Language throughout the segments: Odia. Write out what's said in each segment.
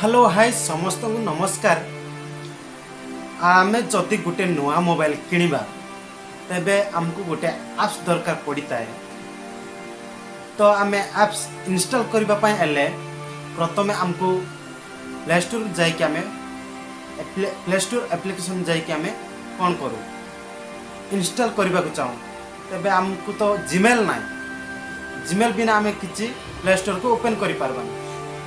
ହ୍ୟାଲୋ, ହାଇ, ସମସ୍ତଙ୍କୁ ନମସ୍କାର। ଆମେ ଯଦି ଗୋଟେ ନୂଆ ମୋବାଇଲ କିଣିବା, ତେବେ ଆମକୁ ଗୋଟେ ଆପ୍ସ ଦରକାର ପଡ଼ିଥାଏ। ତ ଆମେ ଆପ୍ସ ଇନଷ୍ଟଲ୍ କରିବା ପାଇଁ ହେଲେ ପ୍ରଥମେ ଆମକୁ ପ୍ଲେ ଷ୍ଟୋର୍ ଯାଇକି, ଆମେ ପ୍ଲେ ଷ୍ଟୋର୍ ଆପ୍ଲିକେସନ୍ ଯାଇକି ଆମେ କ'ଣ କରୁ? ଇନଷ୍ଟଲ୍ କରିବାକୁ ଚାହୁଁ। ତେବେ ଆମକୁ ତ ଜିମେଲ୍ ନାହିଁ। ଜିମେଲ୍ ବିନା ଆମେ କିଛି ପ୍ଲେ ଷ୍ଟୋର୍କୁ ଓପେନ୍ କରିପାରିବାନି।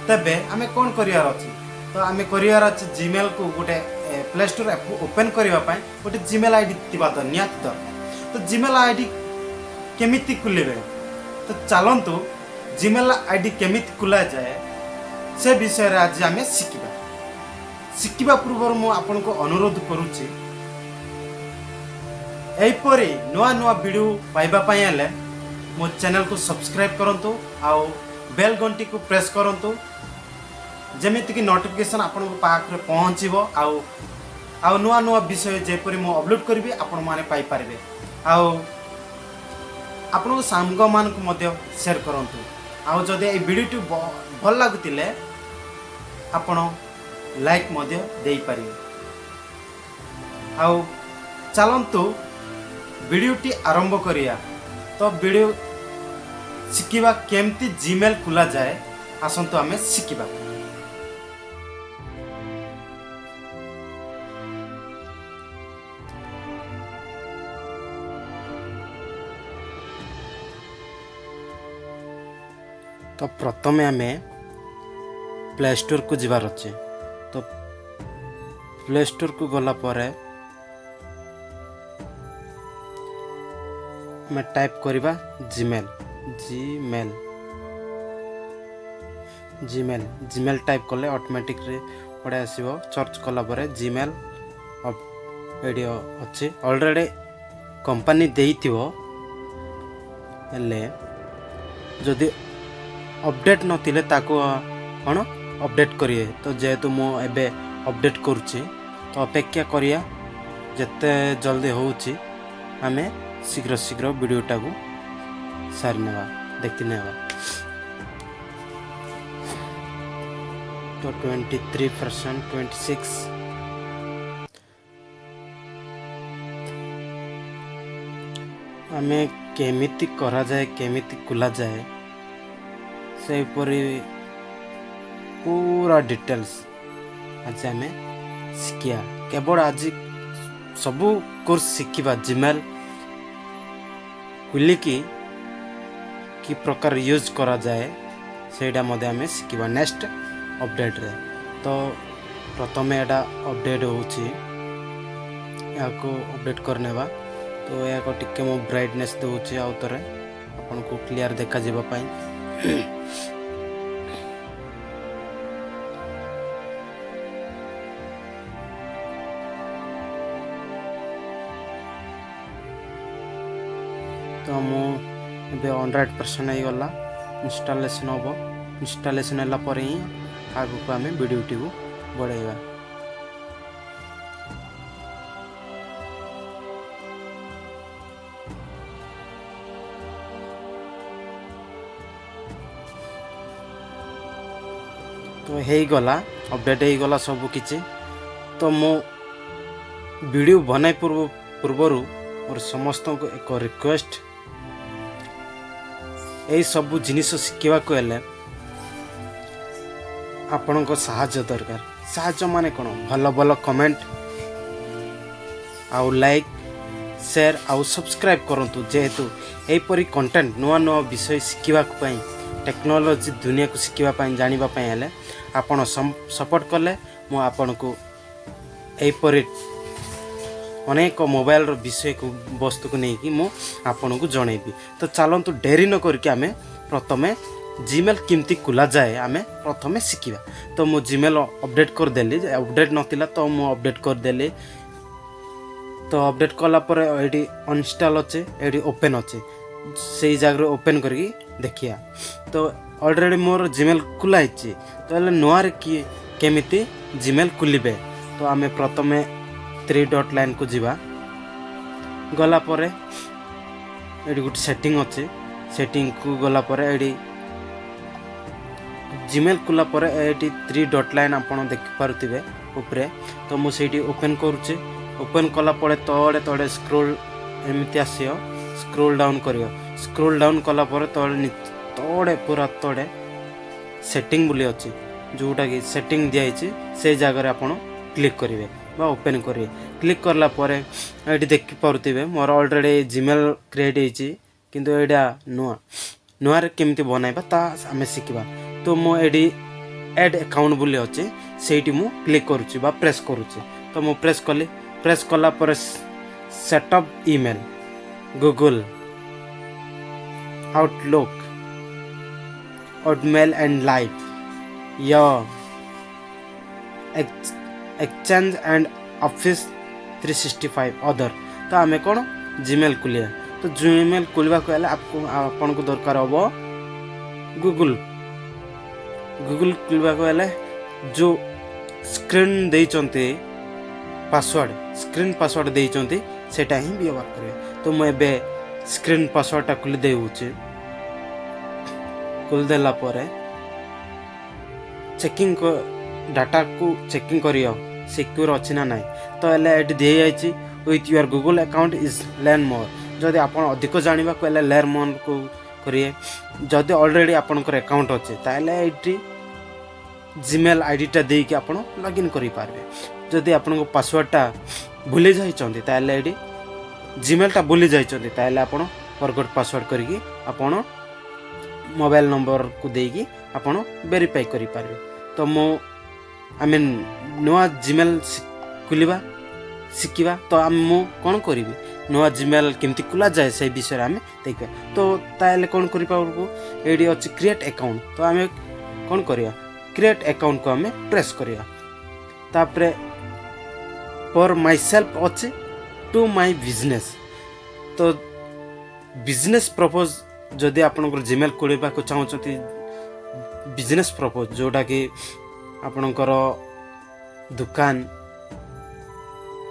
ତେବେ ଆମେ କ'ଣ କରିବାର ଅଛି? ତ ଆମେ କରିବାର ଅଛି, ଜିମେଲ୍କୁ ଗୋଟେ ପ୍ଲେ ଷ୍ଟୋର୍ ଓପେନ୍ କରିବା ପାଇଁ ଗୋଟେ ଜିମେଲ୍ I D ଥିବା ତ ନିହାତି ଦରକାର। ତ ଜିମେଲ୍ I D କେମିତି ଖୋଲିବେ? ତ ଚାଲନ୍ତୁ, ଜିମେଲ୍ I D କେମିତି ଖୋଲାଯାଏ ସେ ବିଷୟରେ ଆଜି ଆମେ ଶିଖିବା। ଶିଖିବା ପୂର୍ବରୁ ମୁଁ ଆପଣଙ୍କୁ ଅନୁରୋଧ କରୁଛି, ଏହିପରି ନୂଆ ନୂଆ ଭିଡ଼ିଓ ପାଇବା ପାଇଁ ହେଲେ ମୋ ଚ୍ୟାନେଲକୁ ସବସ୍କ୍ରାଇବ୍ କରନ୍ତୁ ଆଉ ବେଲ୍ ଘଣ୍ଟିକୁ ପ୍ରେସ୍ କରନ୍ତୁ, ଯେମିତିକି ନୋଟିଫିକେସନ୍ ଆପଣଙ୍କ ପାଖରେ ପହଞ୍ଚିବ ଆଉ ନୂଆ ନୂଆ ବିଷୟ ଯେପରି ମୁଁ ଅପଲୋଡ଼ କରିବି, ଆପଣମାନେ ପାଇପାରିବେ। ଆଉ ଆପଣଙ୍କ ସାଙ୍ଗମାନଙ୍କୁ ମଧ୍ୟ ସେୟାର କରନ୍ତୁ। ଆଉ ଯଦି ଏଇ ଭିଡ଼ିଓଟି ଭଲ ଲାଗୁଥିଲେ, ଆପଣ ଲାଇକ୍ ମଧ୍ୟ ଦେଇପାରିବେ। ଆଉ ଚାଲନ୍ତୁ, ଭିଡ଼ିଓଟି ଆରମ୍ଭ କରିବା। ତ ଭିଡ଼ିଓ ଶିଖିବା, କେମିତି ଜିମେଲ୍ ଖୋଲାଯାଏ, ଆସନ୍ତୁ ଆମେ ଶିଖିବା। ତ ପ୍ରଥମେ ଆମେ ପ୍ଲେ ଷ୍ଟୋରକୁ ଯିବାର ଅଛି। ତ ପ୍ଲେ ଷ୍ଟୋରକୁ ଗଲା ପରେ ଆମେ ଟାଇପ୍ କରିବା Gmail, Gmail, Gmail. Gmail type କଲେ ଅଟୋମେଟିକଲି ପଳେଇ ଆସିବ। ସର୍ଚ୍ଚ କଲା ପରେ ଜିମେଲ୍ ଏଇଠି ଅଛି। ଅଲରେଡ଼ି କମ୍ପାନୀ ଦେଇଥିବ, ହେଲେ ଯଦି ଅପଡ଼େଟ୍ ନଥିଲେ ତାକୁ କ'ଣ ଅପଡ଼େଟ୍ କରିବେ। ତ ଯେହେତୁ ମୁଁ ଏବେ ଅପଡ଼େଟ୍ କରୁଛି, ତ ଅପେକ୍ଷା କରିବା। ଯେତେ ଜଲ୍ଦି ହେଉଛି, ଆମେ ଶୀଘ୍ର ଶୀଘ୍ର ଭିଡ଼ିଓଟାକୁ ସାରି ନେବା, ଦେଖିନେବା। ତ 23%, 26। ଆମେ କେମିତି କରାଯାଏ, କେମିତି ଖୋଲାଯାଏ, ସେହିପରି ପୁରା ଡିଟେଲ୍ସ ଆଜି ଆମେ ଶିଖିବା। କେବଳ ଆଜି ସବୁ କୋର୍ସ ଶିଖିବା। ଜିମେଲ୍ ଖୋଲିକି କି ପ୍ରକାର ୟୁଜ୍ କରାଯାଏ, ସେଇଟା ମଧ୍ୟ ଆମେ ଶିଖିବା ନେକ୍ସଟ ଅପଡ଼େଟ୍ରେ। ତ ପ୍ରଥମେ ଏଇଟା ଅପଡ଼େଟ୍ ହେଉଛି, ଏହାକୁ ଅପଡ଼େଟ୍ କରିନେବା। ତ ଏହାକୁ ଟିକେ ମୁଁ ବ୍ରାଇଟନେସ୍ ଦେଉଛି ଆଉ ଥରେ, ଆପଣଙ୍କୁ କ୍ଲିୟର୍ ଦେଖାଯିବା ପାଇଁ। ତ ମୁଁ ଏବେ 100% ହେଇଗଲା। ଇନଷ୍ଟାଲେସନ୍ ହେବ। ଇନଷ୍ଟାଲେସନ୍ ହେଲା ପରେ ହିଁ ଆଗକୁ ଆମେ ଭିଡ଼ିଓଟିକୁ ବଢ଼ାଇବା। ତ ହେଇଗଲା, ଅପଡ଼େଟ୍ ହେଇଗଲା ସବୁ କିଛି। ତ ମୁଁ ଭିଡ଼ିଓ ବନାଇ ପୂର୍ବରୁ ମୋର ସମସ୍ତଙ୍କୁ ଏକ ରିକ୍ୱେଷ୍ଟ, ଏଇସବୁ ଜିନିଷ ଶିଖିବାକୁ ହେଲେ ଆପଣଙ୍କ ସାହାଯ୍ୟ ଦରକାର। ସାହାଯ୍ୟ ମାନେ କ'ଣ? ଭଲ ଭଲ କମେଣ୍ଟ ଆଉ ଲାଇକ୍, ସେୟାର ଆଉ ସବସ୍କ୍ରାଇବ୍ କରନ୍ତୁ। ଯେହେତୁ ଏହିପରି କଣ୍ଟେଣ୍ଟ, ନୂଆ ନୂଆ ବିଷୟ ଶିଖିବାକୁ ପାଇଁ, ଟେକ୍ନୋଲୋଜି ଦୁନିଆକୁ ଶିଖିବା ପାଇଁ, ଜାଣିବା ପାଇଁ ହେଲେ ଆପଣ ସପୋର୍ଟ କଲେ ମୁଁ ଆପଣଙ୍କୁ ଏହିପରି ଅନେକ ମୋବାଇଲର ବିଷୟକୁ ବସ୍ତୁକୁ ନେଇକି ମୁଁ ଆପଣଙ୍କୁ ଜଣେଇବି। ତ ଚାଲନ୍ତୁ, ଡେରି ନ କରିକି ଆମେ ପ୍ରଥମେ ଜିମେଲ୍ କେମିତି ଖୋଲାଯାଏ ଆମେ ପ୍ରଥମେ ଶିଖିବା। ତ ମୁଁ ଜିମେଲ୍ ଅପଡ଼େଟ୍ କରିଦେଲି। ଅପଡ଼େଟ୍ ନଥିଲା, ତ ମୁଁ ଅପଡ଼େଟ୍ କରିଦେଲି। ତ ଅପଡ଼େଟ୍ କଲା ପରେ ଏଇଠି ଅନଇନଷ୍ଟଲ୍ ଅଛି, ଏଇଠି ଓପେନ୍ ଅଛି। ସେଇ ଜାଗାରେ ଓପେନ୍ କରିକି ଦେଖିବା। ତ ଅଲରେଡ଼ି ମୋର ଜିମେଲ୍ ଖୋଲା ହେଇଛି। ତ ହେଲେ ନୂଆରେ କିଏ କେମିତି ଜିମେଲ୍ ଖୋଲିବେ? ତ ଆମେ ପ୍ରଥମେ ଥ୍ରୀ ଡଟ୍ ଲାଇନ୍କୁ ଯିବା। ଗଲା ପରେ ଏଇଠି ଗୋଟେ ସେଟିଂ ଅଛି। ସେଟିଂକୁ ଗଲା ପରେ ଏଇଠି ଜିମେଲ୍ ଖୋଲା ପରେ ଏଇଠି ଥ୍ରୀ ଡଟ୍ ଲାଇନ୍ ଆପଣ ଦେଖିପାରୁଥିବେ ଉପରେ। ତ ମୁଁ ସେଇଠି ଓପେନ୍ କରୁଛି। ଓପେନ୍ କଲା ପରେ ତଳେ ତଳେ ସ୍କ୍ରୋଲ୍ ଏମିତି ଆସିବ, ସ୍କ୍ରୋଲ୍ ଡାଉନ୍ କରିବ। ସ୍କ୍ରୋଲ୍ ଡାଉନ୍ କଲା ପରେ ତଳେ ତଳେ, ପୁରା ତଳେ ସେଟିଂ ବୋଲି ଅଛି, ଯେଉଁଟାକି ସେଟିଂ ଦିଆହେଇଛି। ସେଇ ଜାଗାରେ ଆପଣ କ୍ଲିକ୍ କରିବେ ବା ଓପେନ୍ କରିବେ। କ୍ଲିକ୍ କଲା ପରେ ଏଇଠି ଦେଖିପାରୁଥିବେ, ମୋର ଅଲରେଡ଼ି ଜିମେଲ୍ କ୍ରିଏଟ୍ ହେଇଛି, କିନ୍ତୁ ଏଇଟା ନୂଆ। ନୂଆରେ କେମିତି ବନାଇବା, ତା ଆମେ ଶିଖିବା। ତ ମୁଁ ଏଇଠି ଆଡ଼୍ ଆକାଉଣ୍ଟ ବୋଲି ଅଛି, ସେଇଠି ମୁଁ କ୍ଲିକ୍ କରୁଛି ବା ପ୍ରେସ୍ କରୁଛି। ତ ମୁଁ ପ୍ରେସ୍ କଲି। ପ୍ରେସ୍ କଲା ପରେ setup email, Google Outlook, Hotmail and Live, Exchange and Office 365, other। ତ ଆମେ କ'ଣ ଜିମେଲ୍ ଖୋଲିବା। ତ ଜିମେଲ୍ ଖୋଲିବାକୁ ହେଲେ ଆପଣଙ୍କୁ ଦରକାର ହେବ ଗୁଗୁଲ୍। ଗୁଗୁଲ୍ ଖୋଲିବାକୁ ହେଲେ ଯେଉଁ ସ୍କ୍ରିନ୍ ଦେଇଛନ୍ତି ପାସୱାର୍ଡ଼, ସ୍କ୍ରିନ୍ ପାସୱାର୍ଡ଼ ଦେଇଛନ୍ତି, ସେଇଟା ହିଁ ବ୍ୟବହାର କରିବେ। ତ ମୁଁ ଏବେ ସ୍କ୍ରିନ୍ ପାସୱାର୍ଡ଼ଟା ଖୋଲି ଦେଉଛି। ଖୋଲିଦେଲା ପରେ ଚେକିଂ, ଡାଟାକୁ ଚେକିଂ କରିବ ସିକ୍ୟୁର ଅଛି ନା ନାହିଁ। ତ ହେଲେ ଏଠି ଦିଆଯାଇଛି, "With your Google account is learn more"। ଯଦି ଆପଣ ଅଧିକ ଜାଣିବାକୁ ହେଲେ ଲର୍ନ ମୋର୍କୁ କରିବେ। ଯଦି ଅଲରେଡ଼ି ଆପଣଙ୍କର ଆକାଉଣ୍ଟ ଅଛି, ତାହେଲେ ଏଇଠି ଜିମେଲ୍ ଆଇଡ଼ିଟା ଦେଇକି ଆପଣ ଲଗ୍ଇନ୍ କରିପାରିବେ। ଯଦି ଆପଣଙ୍କ ପାସୱାର୍ଡ଼ଟା ଭୁଲି ଯାଇଛନ୍ତି, ତାହେଲେ ଏଇଠି ଜିମେଲ୍ଟା ଭୁଲି ଯାଇଛନ୍ତି, ତାହେଲେ ଆପଣ ଫରଗଟ୍ ପାସୱାର୍ଡ଼ କରିକି ଆପଣ ମୋବାଇଲ ନମ୍ବରକୁ ଦେଇକି ଆପଣ ଭେରିଫାଇ କରିପାରିବେ। ତ ମୁଁ ଆମେ ନୂଆ ଜିମେଲ୍ ଖୋଲିବା ଶିଖିବା। ତ ଆମେ ମୁଁ କ'ଣ କରିବି, ନୂଆ ଜିମେଲ୍ କେମିତି ଖୋଲାଯାଏ, ସେଇ ବିଷୟରେ ଆମେ ଦେଖିବା। ତ ତାହେଲେ କ'ଣ କରିବା? ଏଇଠି ଅଛି କ୍ରିଏଟ୍ ଆକାଉଣ୍ଟ। ତ ଆମେ କ'ଣ କରିବା? କ୍ରିଏଟ୍ ଆକାଉଣ୍ଟକୁ ଆମେ ପ୍ରେସ୍ କରିବା। ତାପରେ ଫର୍ my self ଅଛି, ଟୁ my business. ତ ବିଜନେସ୍ ପର୍ପୋଜ୍, ଯଦି ଆପଣଙ୍କର ଜିମେଲ୍ ଖୋଲିବାକୁ ଚାହୁଁଛନ୍ତି ବିଜନେସ୍ ପର୍ପୋଜ୍, ଯେଉଁଟାକି ଆପଣଙ୍କର ଦୋକାନ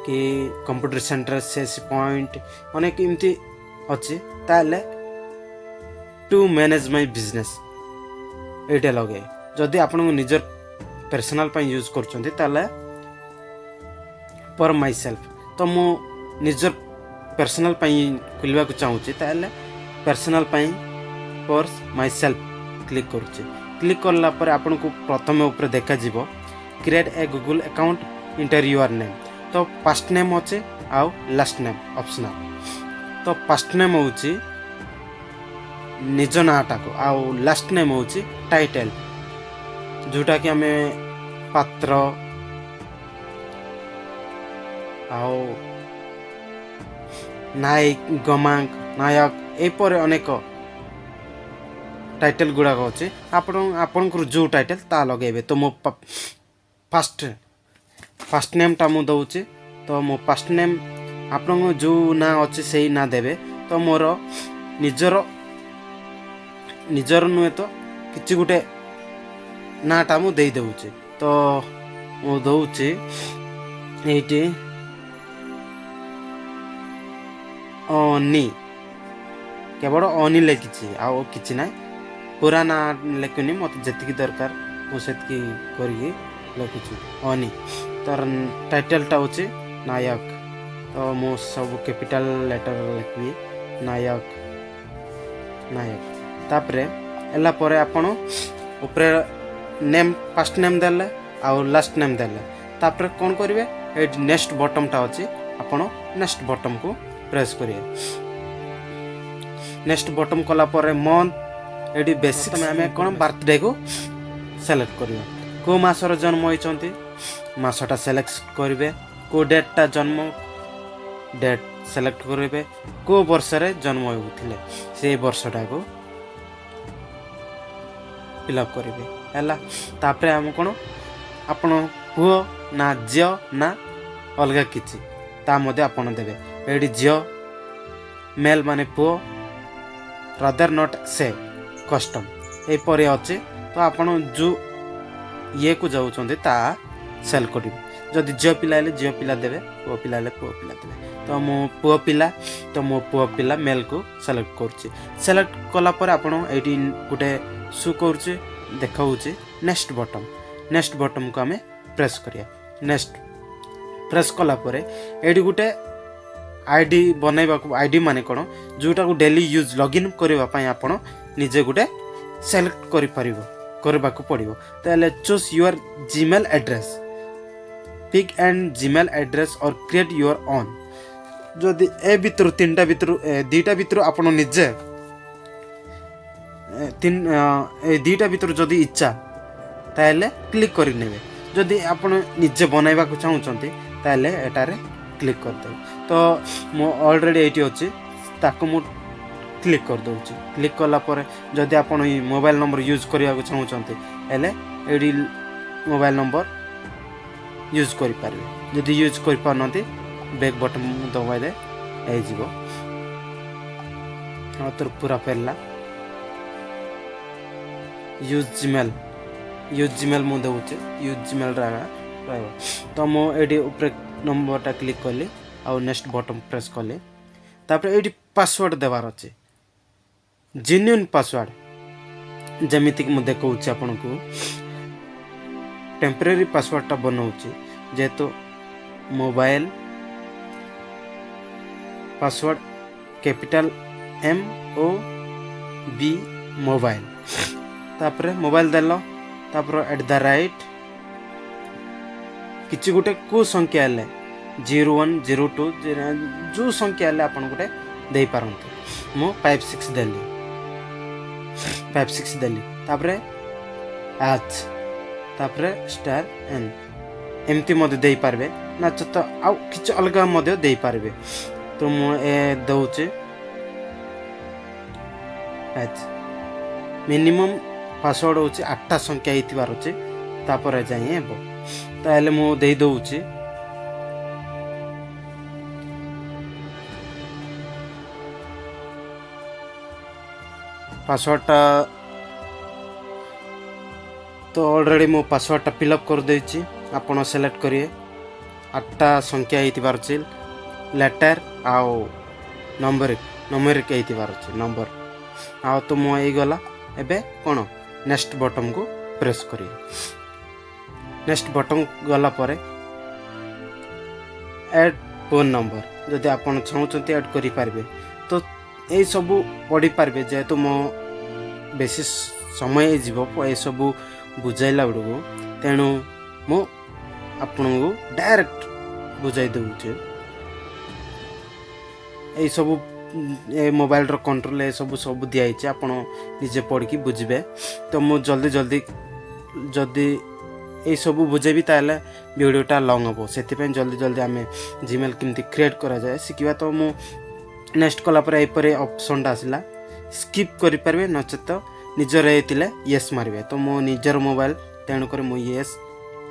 କି କମ୍ପ୍ୟୁଟର ସେଣ୍ଟର, ସିଏସସି ପଏଣ୍ଟ, ଅନେକ ଏମିତି ଅଛି, ତାହେଲେ ଟୁ ମ୍ୟାନେଜ୍ ମାଇ ବିଜନେସ୍ ଏଇଟା ଲଗାଏ। ଯଦି ଆପଣଙ୍କୁ ନିଜର ପର୍ସନାଲ୍ ପାଇଁ ୟୁଜ୍ କରୁଛନ୍ତି, ତାହେଲେ ଫର୍ my self. ତ ମୁଁ ନିଜର ପର୍ସନାଲ୍ ପାଇଁ ଖୋଲିବାକୁ ଚାହୁଁଛି, ତାହେଲେ ପର୍ସନାଲ୍ ପାଇଁ ଫର୍ my self click କରୁଛି। କ୍ଲିକ୍ କଲା ପରେ ଆପଣଙ୍କୁ ପ୍ରଥମେ ଉପରେ ଦେଖାଯିବ "Create a Google account, enter your name"। ତ ଫାଷ୍ଟ ନେମ୍ ଅଛି ଆଉ ଲାଷ୍ଟ ନେମ୍ ଅପସନାଲ୍। ତ ଫାଷ୍ଟ ନେମ୍ ହେଉଛି ନିଜ ନାଁଟାକୁ ଆଉ ଲାଷ୍ଟ ନେମ୍ ହେଉଛି ଟାଇଟେଲ୍, ଯେଉଁଟାକି ଆମେ ପାତ୍ର ଆଉ ନାୟକ, ଗମାଙ୍ଗ, ନାୟକ, ଏପରି ଅନେକ ଟାଇଟେଲ୍ ଗୁଡ଼ାକ ଅଛି। ଆପଣ ଆପଣଙ୍କର ଯେଉଁ ଟାଇଟେଲ୍, ତା ଲଗାଇବେ। ତ ମୋ ଫାଷ୍ଟ ନେମ୍ଟା ମୁଁ ଦେଉଛି। ତ ମୋ ଫାଷ୍ଟ ନେମ୍, ଆପଣଙ୍କ ଯେଉଁ ନାଁ ଅଛି, ସେଇ ନାଁ ଦେବେ। ତ ମୋର ନିଜର ନିଜର ନୁହେଁ, ତ କିଛି ଗୋଟେ ନାଁଟା ମୁଁ ଦେଇଦେଉଛି। ତ ମୁଁ ଦେଉଛି ଏଇଠି ଅନି। କେବଳ ଅନି ଲେଖିଛି, ଆଉ କିଛି ନାହିଁ। ପୁରା ନାଁ ଲେଖୁନି, ମୋତେ ଯେତିକି ଦରକାର ମୁଁ ସେତିକି କରିକି ଲେଖୁଛି, ଅନି। ତାର ଟାଇଟେଲଟା ହେଉଛି ନାୟକ। ତ ମୁଁ ସବୁ କ୍ୟାପିଟାଲ ଲେଟର ଲେଖିବି, ନାୟକ, ନାୟକ। ତାପରେ ହେଲା ପରେ ଆପଣ ଉପରେ ନେମ୍, ଫାଷ୍ଟ ନେମ୍ ଦେଲେ ଆଉ ଲାଷ୍ଟ ନେମ୍ ଦେଲେ। ତାପରେ କ'ଣ କରିବେ? ଏଇଠି ନେକ୍ସଟ ବଟନ୍ଟା ଅଛି, ଆପଣ ନେକ୍ସଟ ବଟନ୍କୁ ପ୍ରେସ୍ କରିବେ। ନେକ୍ସଟ ବଟନ୍ କଲା ପରେ ମନ୍ଥ, ଏଇଠି ବେସିକ୍ ଆମେ କ'ଣ ବାର୍ଥଡେକୁ ସିଲେକ୍ଟ କରିବା। କେଉଁ ମାସର ଜନ୍ମ ହୋଇଛନ୍ତି, ମାସଟା ସିଲେକ୍ଟ କରିବେ। କେଉଁ ଡେଟ୍ଟା ଜନ୍ମ, ଡେଟ୍ ସିଲେକ୍ଟ କରିବେ। କେଉଁ ବର୍ଷରେ ଜନ୍ମ ହେଉଥିଲେ, ସେଇ ବର୍ଷଟାକୁ ଫିଲ୍ଅପ୍ କରିବେ। ହେଲା, ତାପରେ ଆମେ କ'ଣ ଆପଣ ପୁଅ ନା ଝିଅ ନା ଅଲଗା କିଛି, ତା ମଧ୍ୟ ଆପଣ ଦେବେ। ଏଇଠି ଝିଅ, ମେଲ୍ ମାନେ ପୁଅ, ରାଦର not ସେ, କଷ୍ଟମ୍ ଏପରି ଅଛି। ତ ଆପଣ ଯେଉଁ ଇଏକୁ ଯାଉଛନ୍ତି, ତାହା ସେଲ୍ କରିବେ। ଯଦି ଝିଅ ପିଲା ହେଲେ ଝିଅ ପିଲା ଦେବେ, ପୁଅ ପିଲା ହେଲେ ପୁଅ ପିଲା ଦେବେ। ତ ମୁଁ ପୁଅ ପିଲା, ତ ମୁଁ ପୁଅ ପିଲା ମେଲ୍କୁ ସିଲେକ୍ଟ କରୁଛି। ସିଲେକ୍ଟ କଲା ପରେ ଆପଣ ଏଇଠି ଗୋଟେ ଶୋ କରୁଛି, ଦେଖାଉଛି। Next button. ନେକ୍ସଟ ବଟନ୍କୁ ଆମେ ପ୍ରେସ୍ କରିବା। ନେକ୍ସଟ ପ୍ରେସ୍ କଲା ପରେ ଏଇଠି ଗୋଟେ ଆଇଡ଼ି ବନାଇବାକୁ। ଆଇଡ଼ି ମାନେ କ'ଣ? ଯେଉଁଟାକୁ ଡେଲି ୟୁଜ୍ ଲଗ୍ଇନ୍ କରିବା ପାଇଁ ଆପଣ ନିଜେ ଗୋଟେ ସିଲେକ୍ଟ କରିପାରିବ, କରିବାକୁ ପଡ଼ିବ। ତାହେଲେ choose your Gmail address, pick an Gmail address or create your own. ଯଦି ଏ ଭିତରୁ ତିନିଟା ଭିତରୁ, ଦୁଇଟା ଭିତରୁ ଆପଣ ନିଜେ ତିନି ଏ ଦୁଇଟା ଭିତରୁ ଯଦି ଇଚ୍ଛା, ତାହେଲେ କ୍ଲିକ୍ କରିନେବେ। ଯଦି ଆପଣ ନିଜେ ବନାଇବାକୁ ଚାହୁଁଛନ୍ତି, ତାହେଲେ ଏଟାରେ କ୍ଲିକ୍ କରିଦେବେ। ତ ମୁଁ ଅଲରେଡ଼ି ଏଇଠି ଅଛି, ତାକୁ ମୁଁ କ୍ଲିକ୍ କରିଦେଉଛି। କ୍ଲିକ୍ କଲା ପରେ ଯଦି ଆପଣ ଏଇ ମୋବାଇଲ୍ ନମ୍ବର ୟୁଜ୍ କରିବାକୁ ଚାହୁଁଛନ୍ତି, ହେଲେ ଏଇଠି ମୋବାଇଲ୍ ନମ୍ବର ୟୁଜ୍ କରିପାରିବେ। ଯଦି ୟୁଜ୍ କରିପାରୁନାହାନ୍ତି, ବ୍ୟାକ୍ ବଟନ୍ ଦବାଇଲେ ହେଇଯିବ। ଆଉ ତୋର ପୁରା ଫେରିଲା। ୟୁଜ୍ ଜିମେଲ୍, ୟୁଜ୍ ଜିମେଲ୍ ମୁଁ ଦେଉଛି। ୟୁଜ୍ ଜିମେଲ୍ର ରହିବ। ତ ମୁଁ ଏଇଠି ଉପରେ ନମ୍ବରଟା କ୍ଲିକ୍ କଲି ଆଉ ନେକ୍ସଟ ବଟନ୍ ପ୍ରେସ୍ କଲି। ତାପରେ ଏଇଠି ପାସୱାର୍ଡ଼ ଦେବାର ଅଛି, ଜେନ୍ୟୁନ୍ ପାସୱାର୍ଡ଼। ଯେମିତିକି ମୁଁ ଦେଖାଉଛି ଆପଣଙ୍କୁ, ଟେମ୍ପୋରାରୀ ପାସୱାର୍ଡ଼ଟା ବନାଉଛି ଯେହେତୁ mobile password capital M O B mobile, ତାପରେ ମୋବାଇଲ ଦେଲ, ତାପରେ ଆଟ୍ the rate କିଛି ଗୋଟେ କେଉଁ ସଂଖ୍ୟା ହେଲେ, 01, 02, ଯେଉଁ ସଂଖ୍ୟା ହେଲେ ଆପଣ ଗୋଟେ ଦେଇପାରନ୍ତି। ମୁଁ 56 ଦେଲି, 56 ଦେଲି। ତାପରେ ଆଚ୍, ତାପରେ ଷ୍ଟାର ଏନ୍, ଏମିତି ମଧ୍ୟ ଦେଇପାରିବେ ନା ତ ଆଉ କିଛି ଅଲଗା ମଧ୍ୟ ଦେଇପାରିବେ। ତ ମୁଁ ଏ ଦେଉଛି ଏଚ୍। ମିନିମମ୍ ପାସୱାର୍ଡ଼ ହେଉଛି ଆଠଟା ସଂଖ୍ୟା ହେଇଥିବାର ଅଛି, ତାପରେ ଯାଇ ହେବ। ତାହେଲେ ମୁଁ ଦେଇଦେଉଛି। ପାସୱାର୍ଡ଼ଟା ତ ଅଲରେଡ଼ି ମୁଁ ପାସୱାର୍ଡ଼ଟା ଫିଲ୍ଅପ୍ କରିଦେଇଛି। ଆପଣ ସିଲେକ୍ଟ କରିବେ। ଆଠଟା ସଂଖ୍ୟା ହେଇଥିବାର ଅଛି, ଲେଟର୍ ଆଉ ନମ୍ବର, ନମ୍ବରିକ୍ ହେଇଥିବାର ଅଛି ନମ୍ବର। ଆଉ ତ ମୁଁ ହେଇଗଲା। ଏବେ କ'ଣ ନେକ୍ସଟ ବଟନ୍କୁ ପ୍ରେସ୍ କରିବେ। ନେକ୍ସଟ ବଟନ୍ ଗଲା ପରେ ଆଡ଼୍ ଫୋନ୍ ନମ୍ବର, ଯଦି ଆପଣ ଚାହୁଁଛନ୍ତି ଆଡ଼୍ କରିପାରିବେ। ତ ଏଇସବୁ ପଢ଼ିପାରିବେ। ଯେହେତୁ ମୋ ବେଶୀ ସମୟ ହେଇଯିବ ଏସବୁ ବୁଝାଇଲା ବେଳକୁ, ତେଣୁ ମୁଁ ଆପଣଙ୍କୁ ଡାଇରେକ୍ଟ ବୁଝାଇ ଦେଉଛି। ଏଇସବୁ ଏ ମୋବାଇଲର କଣ୍ଟ୍ରୋଲ ଏସବୁ ସବୁ ଦିଆହେଇଛି, ଆପଣ ନିଜେ ପଢ଼ିକି ବୁଝିବେ। ତ ମୁଁ ଜଲ୍ଦି ଜଲ୍ଦି ଯଦି ଏଇସବୁ ବୁଝେଇବି, ତାହେଲେ ଭିଡ଼ିଓଟା ଲଙ୍ଗ୍ ହେବ। ସେଥିପାଇଁ ଜଲ୍ଦି ଜଲ୍ଦି ଆମେ ଜିମେଲ୍ କେମିତି କ୍ରିଏଟ୍ କରାଯାଏ ଶିଖିବା। ତ ମୁଁ ନେକ୍ସଟ କଲା ପରେ ଏହିପରି ଅପସନ୍ଟା ଆସିଲା। ସ୍କିପ୍ କରିପାରିବେ, ନଚେତ ନିଜର ହେଇଥିଲେ ୟେସ୍ ମାରିବେ। ତ ମୋ ନିଜର ମୋବାଇଲ, ତେଣୁକରି ମୁଁ ୟେସ୍,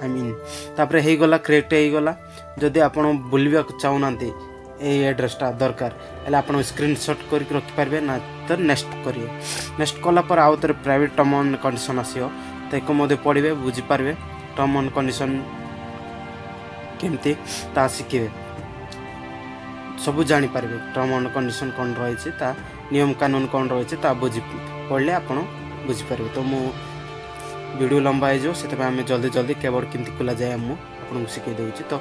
I mean. ତାପରେ ହେଇଗଲା, କ୍ରିଏଟ୍ ହେଇଗଲା। ଯଦି ଆପଣ ଭୁଲିବାକୁ ଚାହୁଁନାହାନ୍ତି, ଏଇ ଆଡ୍ରେସଟା ଦରକାର ହେଲେ ଆପଣ ସ୍କ୍ରିନସଟ୍ କରିକି ରଖିପାରିବେ ନା ତ ନେକ୍ସଟ କରିବେ। ନେକ୍ସଟ କଲା ପରେ ଆଉ ଥରେ ପ୍ରାଇଭେଟ୍ ଟର୍ମ ଆଣ୍ଡ କଣ୍ଡିସନ୍ ଆସିବ। ତାକୁ ମଧ୍ୟ ପଢ଼ିବେ, ବୁଝିପାରିବେ। ଟର୍ମ ଆଣ୍ଡ କଣ୍ଡିସନ୍ କେମିତି ତାହା ଶିଖିବେ, ସବୁ ଜାଣିପାରିବେ। ଟର୍ମ ଆଣ୍ଡ କଣ୍ଡିସନ୍ କ'ଣ ରହିଛି, ତା ନିୟମ କାନୁନ କ'ଣ ରହିଛି, ତା ବୁଝି ପଢ଼ିଲେ ଆପଣ ବୁଝିପାରିବେ। ତ ମୁଁ ଭିଡ଼ିଓ ଲମ୍ବା ହେଇଯିବ, ସେଥିପାଇଁ ଆମେ ଜଲ୍ଦି ଜଲ୍ଦି କେବଳ କେମିତି ଖୋଲାଯାଏ ମୁଁ ଆପଣଙ୍କୁ ଶିଖାଇ ଦେଉଛି। ତ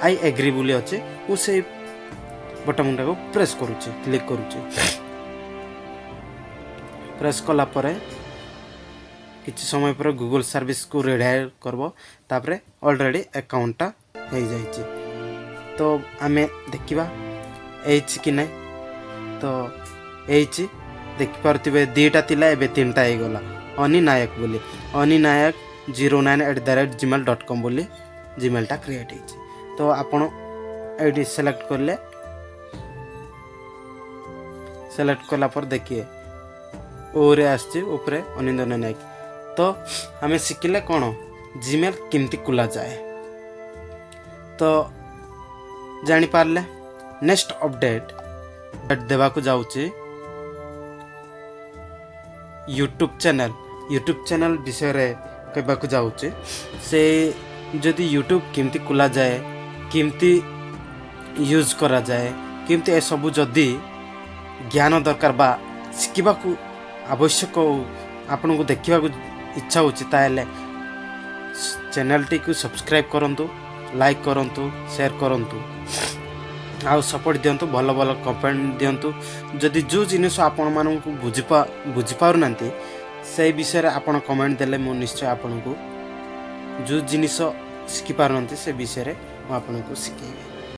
I agri ବୋଲି ଅଛି, ମୁଁ ସେଇ ବଟନ୍ଟାକୁ ପ୍ରେସ୍ କରୁଛି, କ୍ଲିକ୍ କରୁଛି। ପ୍ରେସ୍ କଲା ପରେ କିଛି ସମୟ ପରେ ଗୁଗଲ୍ ସର୍ଭିସକୁ ରିଡାଇରେକ୍ଟ କରିବ। ତାପରେ ଅଲରେଡ଼ି ଆକାଉଣ୍ଟଟା ହେଇଯାଇଛି। ତ ଆମେ ଦେଖିବା ହେଇଛି କି ନାହିଁ। ତ ହେଇଛି, ଦେଖିପାରୁଥିବେ। ଦୁଇଟା ଥିଲା, ଏବେ ତିନିଟା ହେଇଗଲା। ଅନି ନାୟକ ବୋଲି, ଅନି ନାୟକ 09@gmail.com ବୋଲି ଜିମେଲ୍ଟା କ୍ରିଏଟ୍ ହେଇଛି। ତ ଆପଣ ଏଇଠି ସିଲେକ୍ଟ କଲେ, ସିଲେକ୍ଟ କଲା ପରେ ଦେଖିବେ ଓରେ ଆସିଛି ଉପରେ ଅନିନ୍ଦ ନାୟକ। ତ ଆମେ ଶିଖିଲେ କ'ଣ ଜିମେଲ୍ କେମିତି ଖୋଲାଯାଏ, ତ ଜାଣିପାରିଲେ। ନେକ୍ସଟ ଅପଡ଼େଟ୍ ଦେବାକୁ ଯାଉଛି ୟୁଟ୍ୟୁବ୍ ଚ୍ୟାନେଲ୍। ୟୁଟ୍ୟୁବ୍ ଚ୍ୟାନେଲ୍ ବିଷୟରେ କହିବାକୁ ଯାଉଛି। ସେ ଯଦି ୟୁଟ୍ୟୁବ୍ କେମିତି ଖୋଲାଯାଏ, କେମିତି ୟୁଜ୍ କରାଯାଏ, କେମିତି ଏସବୁ ଯଦି ଜ୍ଞାନ ଦରକାର ବା ଶିଖିବାକୁ ଆବଶ୍ୟକ, ଆପଣଙ୍କୁ ଦେଖିବାକୁ ଇଚ୍ଛା ହେଉଛି, ତାହେଲେ ଚ୍ୟାନେଲ୍ଟିକୁ ସବସ୍କ୍ରାଇବ୍ କରନ୍ତୁ, ଲାଇକ୍ କରନ୍ତୁ, ସେୟାର କରନ୍ତୁ ଆଉ ସପୋର୍ଟ ଦିଅନ୍ତୁ। ଭଲ ଭଲ କମେଣ୍ଟ ଦିଅନ୍ତୁ। ଯଦି ଯେଉଁ ଜିନିଷ ଆପଣମାନଙ୍କୁ ବୁଝିପାରୁନାହାନ୍ତି, ସେଇ ବିଷୟରେ ଆପଣ କମେଣ୍ଟ ଦେଲେ ମୁଁ ନିଶ୍ଚୟ ଆପଣଙ୍କୁ ଯେଉଁ ଜିନିଷ ଶିଖିପାରୁନାହାନ୍ତି, ସେ ବିଷୟରେ ମୁଁ ଆପଣଙ୍କୁ ଶିଖେଇବି।